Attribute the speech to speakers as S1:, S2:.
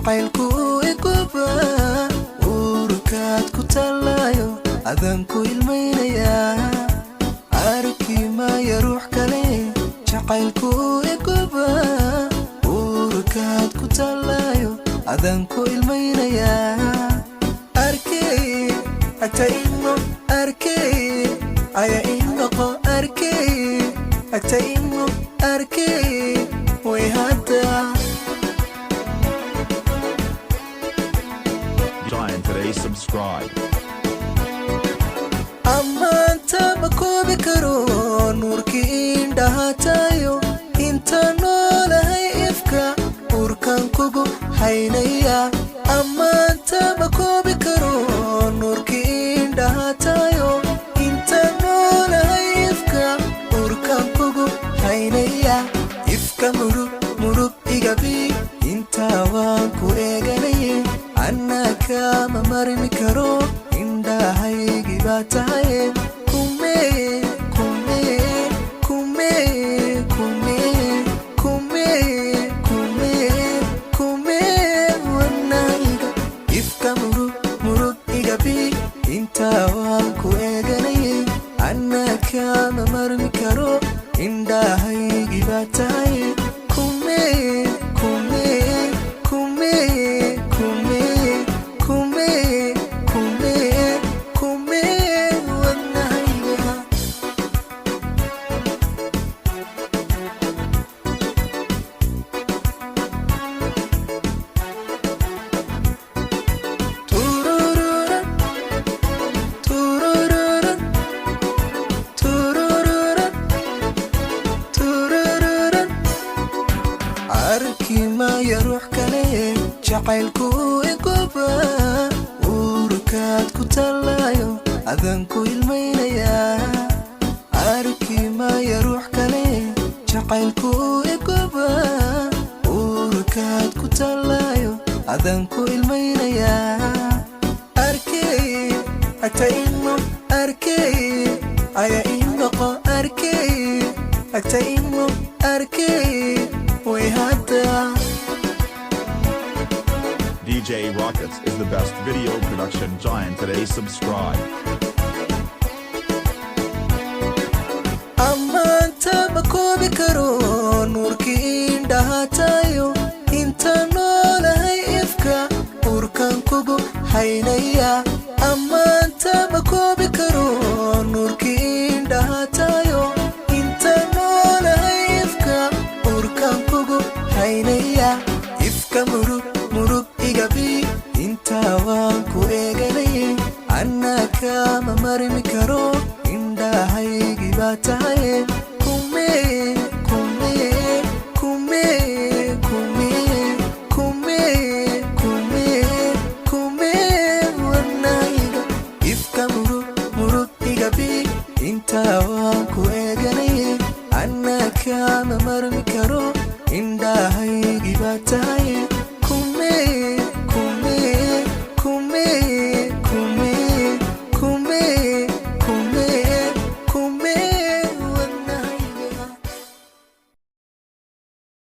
S1: Jacaylku iguba, uurkaad ku tallayo, adaan ku ilmaynayaa. Arki maya ruux kale. Jacaylku iguba, uurkaad ku tallayo, adaan ku ilmaynayaa. Arkay hagta imo, arkay aya inoqo, arkay hagta imo, arkay way hadda.
S2: Giant Today subscribe.
S1: Ammaanta ma koobi karo, nuurkii indhahatayo. Inta noolahay ifka, uurkan kugu haynaya. Ammaanta ma koobi karo, nuurkii indhahatayo. Inta noolahay ifka, uurkan kugu haynaya. Ifka murug murug igabi, intaa waan ku eeganaye. Annaa kama marmi karo, indhahaygi baa tahaye. Kume, kume, kume, kume, kume, kume, kume wanayga. Ifka murug murug igabi, intaa waan ku eeganaye. Annaa kama marmi karo, indhahaygi baa tahaye. Kume, kume, kume, kume, kume, kume, kume wadnahayga. Turururu, turururu, turururu, turururu. Arki maya ruux kale. Jacaylku iguba, uurkaad ku tallayo, adaan ku ilmaynayaa. Arki maya ruux kale. Jacaylku iguba, uurkaad ku tallayo, adaan ku ilmaynayaa. Arkay hagta imo, arkay aya inoqo, arkay hagta imo, arkay way hadda.
S2: DJ Rockets is the best video production giant today. Subscribe.
S1: Ammaanta ma koobi karo, nuurkii indhahatayo. Inta noolahay ifka, uurkan kugu haynaya. Ammaanta ma koobi karo, nuurkii indhahatayo. Inta noolahay ifka, uurkan kugu haynaya. Ifka murug murug igabi, intaa waan ku eeganayay. Annaa kama marmi karo, indhahaygi baa tahaye.